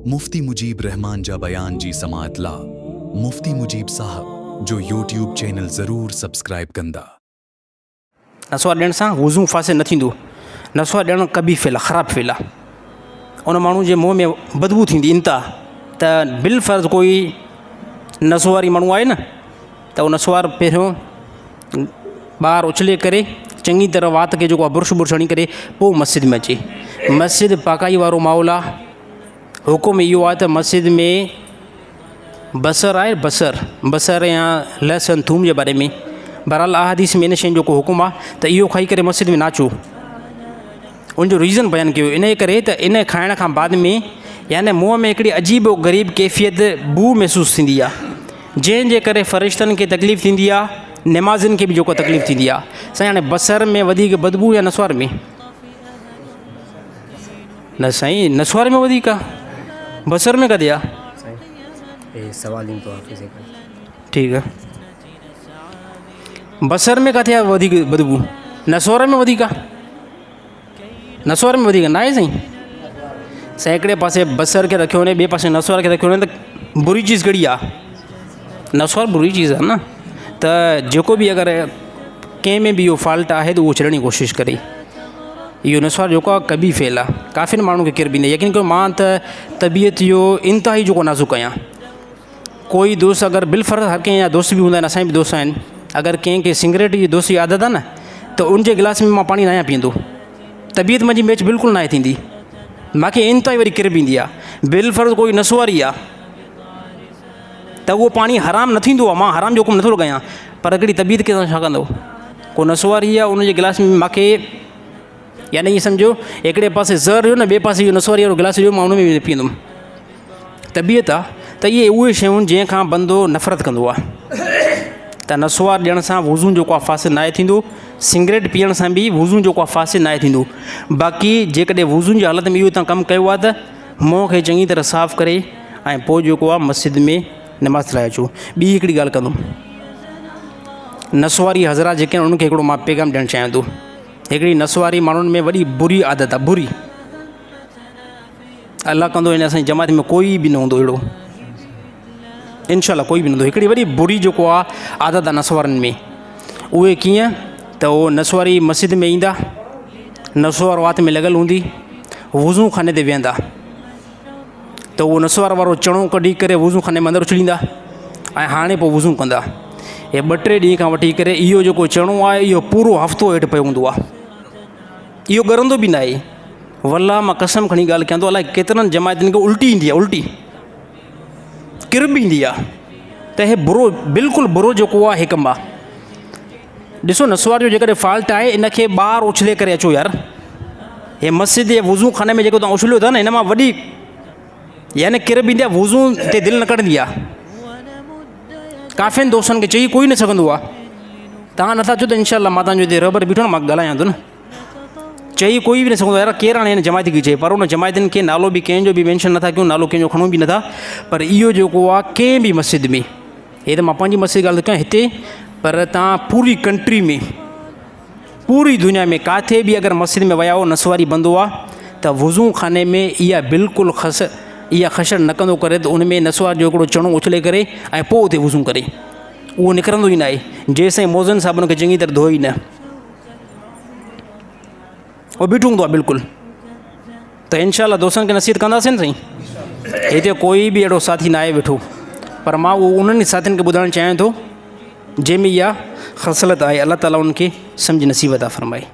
مفتي مجيب رحمان جا بيان جي سماعت لا مفتي مجيب صاحب جو يوٽيوب چينل ضرور سبسڪرائب ڪندا. نسوار ڏيڻ سان وضو فاسد نه ٿيندو. نسوار ڏيڻ قبيح فعل آ، خراب فعل آ. ان ماڻهو جي منهن ۾ بدبو ٿيندي انتها ته بالفرض ڪوئي نسواري ماڻهو آهي نه ته اهو نسوار پهريون ٻاهر اڇلي ڪري چڱي طرح وات کي جيڪو آ برش برش هڻي ڪري پوء مسجد ۾ اچي. مسجد پاڪائي وارو ماحول آ. حڪم اهو آهي ته مسجد ۾ بصر آهي بصر بصر يا لهسن ٿوم جي باري ۾ بهرحال احاديث ۾ ان شين جو ڪو حڪم آهي ته اهو کائي ڪري مسجد ۾ نه اچو ان جو ريزن بيان ڪيو ان ڪري ته ان کائڻ کان بعد ۾ يعني منهن ۾ هڪڙي عجيب و غريب ڪيفيت بو محسوس ٿيندي آهي جنهن جي ڪري فرشتن کي تڪليف ٿيندي آهي نمازين کي به جيڪو تڪليف ٿيندي آهي سائين هاڻي بصر ۾ وڌيڪ بدبو يا نسوار ۾ نه سائين نسوار ۾ وڌيڪ آ بصر ۾ ڪٿي آ. سائين هي سوال ايندو آ فزيڪل. ٺيڪ آ بصر ۾ ڪٿي آ وڌيڪ بدبو نسوار ۾ وڌيڪ آ نسوار ۾ وڌيڪ نه آهي سائين سائين هڪڙي پاسي بصر کي رکيو وڃي ٻئي پاسي نسوار کي رکيو وڃي ته بري چيز ڪهڙي آ نسوار بري چيز آ نه ته جيڪو به اگر ڪنهن ۾ به اهو فالٽ آهي ته اهو ڇڏڻ جي ڪوشش ڪري. اهو نسوار جيڪو آهي قبيح فعل آهي ڪافين ماڻهن کي ڪر به ايندي آهي يقين ڪيو مان ته طبيعت جو انتهائي جيڪو نازڪ آهيان ڪوئي دوست اگر بالفرض هر ڪنهن جا دوست به هوندا آهن اسان جا به دوست آهن اگر ڪنهن کي سگريٽ جي دوست جي عادت آهي نه ته ان جي گلاس ۾ مان پاڻي ناهيان پيئندو طبيعت منهنجي ميچ بلڪل ناهي ٿيندي مانکي انتهائي وري ڪر به ايندي آهي بالفرض ڪوئي نسواري آهي ته اهو پاڻي حرام نه ٿيندو آهي مان حرام جو حڪم نٿو لڳايان پر هڪڙي طبيعت کي ڇا ڪندو ڪو نسواري آهي ان جي گلاس ۾ مانکي يعني ائين سمجهو هڪڙي پاسي زهر ڏيو نه ٻئي پاسي اهو نسواري وارو گلاس ڏيو مان ان ۾ پيئندم طبيعت آهي ته اهي اهي شيون جنهن کان بندو نفرت ڪندو آهي ته نسوار ڏيڻ سان وضو جيڪو آهي فاسد ناهي ٿيندو سگريٽ پيئڻ سان به وضو جيڪو آهي فاسد ناهي ٿيندو باقي جيڪڏهن وضو جي حالت ۾ اهو تان ڪم ڪيو آهي ته منهن کي چڱي طرح صاف ڪري ۽ پوء جيڪو آهي مسجد ۾ نماز لاء اچو. ٻي هڪڙي ڳالهه ڪندم نسواري حضرات جيڪي آهن انهن کي هڪڙو مان پيغام ڏيڻ چاهيان ٿو. هڪڙي نسواري ماڻهن ۾ وڏي بري عادت آهي بري الله ڪندو هن اسان جي جماعت ۾ ڪوئي به نه هوندو اهڙو انشاء الله ڪوئي به نه هوندو هڪڙي وڏي بري جيڪو آهي عادت آهي نسوارن ۾ اهي ڪيئن ته اهو نسواري مسجد ۾ ايندا نسوار وات ۾ لڳل هوندي وضو خاني تي ويهندا ته اهو نسوار وارو چڻو ڪڍي ڪري وضو خاني ۾ اندر اڇليندا ۽ هاڻي پوء وضو ڪندا هي ٻه ٽي ڏينهن کان وٺي ڪري اهو جيڪو چڻو آهي اهو پورو هفتو هيٺ پيو هوندو آهي اهو ڳرندو به ناهي والله مان قسم کڻي ڳالهه ڪيان ٿو الائي ڪيترن جماعتن کي الٽي ايندي آهي الٽي ڪر به ايندي آهي ته هي برو بلڪل برو جيڪو آهي هي ڪم آهي ڏسو نسوار جو جيڪڏهن فالٽ آهي ان کي ٻاهر اڇلي ڪري اچو يار هي مسجد جي وضو خاني ۾ جيڪو توهان اڇليو ٿا نه هن مان وڏي يعني ڪر به ايندي آهي وضو تي دل نه ڪڍندي آهي ڪافين دوستن کي چئي ڪوئي نه سگهندو آهي توهان نٿا چئو ته انشاء الله مان توهان جو هتي رهبر بيٺو آهيان مان ڳالهايان ٿو نه چئي ڪوئي به نه سگهندو يار ڪير هاڻي هن جماعت کي چئي پر ان جماعتن کي نالو به ڪنهن جو به مينشن نٿا ڪيون نالو ڪنهن جو کڻون به نٿا پر اهو جيڪو آهي ڪنهن به مسجد ۾ هي ته مان پنهنجي مسجد جي ڳالهه ٿو ڪيان هتي پر توهان پوري ڪنٽري ۾ پوري دنيا ۾ ڪاٿي به اگر مسجد ۾ ويا هو نسواري بندو آ ته وضو خاني ۾ اها بلڪل خس اها خشڙ نه ڪندو ڪري ته ان ۾ نسوار جو هڪڙو چڻو اڇلي ڪري ۽ پوء اتي وضو ڪري اهو نڪرندو ئي ناهي جيستائين موزن صاحب ان کي چڱي طرح ڌوئي نه اهو بيٺو هوندو آهي بلڪل ته انشاء الله دوستن کي نصيحت ڪنداسين سائين هتي ڪوئي به اهڙو ساٿي نه آهي ويٺو پر مان اهو انهن ساٿين کي ٻڌائڻ چاهيان ٿو جنهن ۾ اها خصلت آهي الله تعاليٰ انهن کي سمجھ نصيب عطا فرمائي.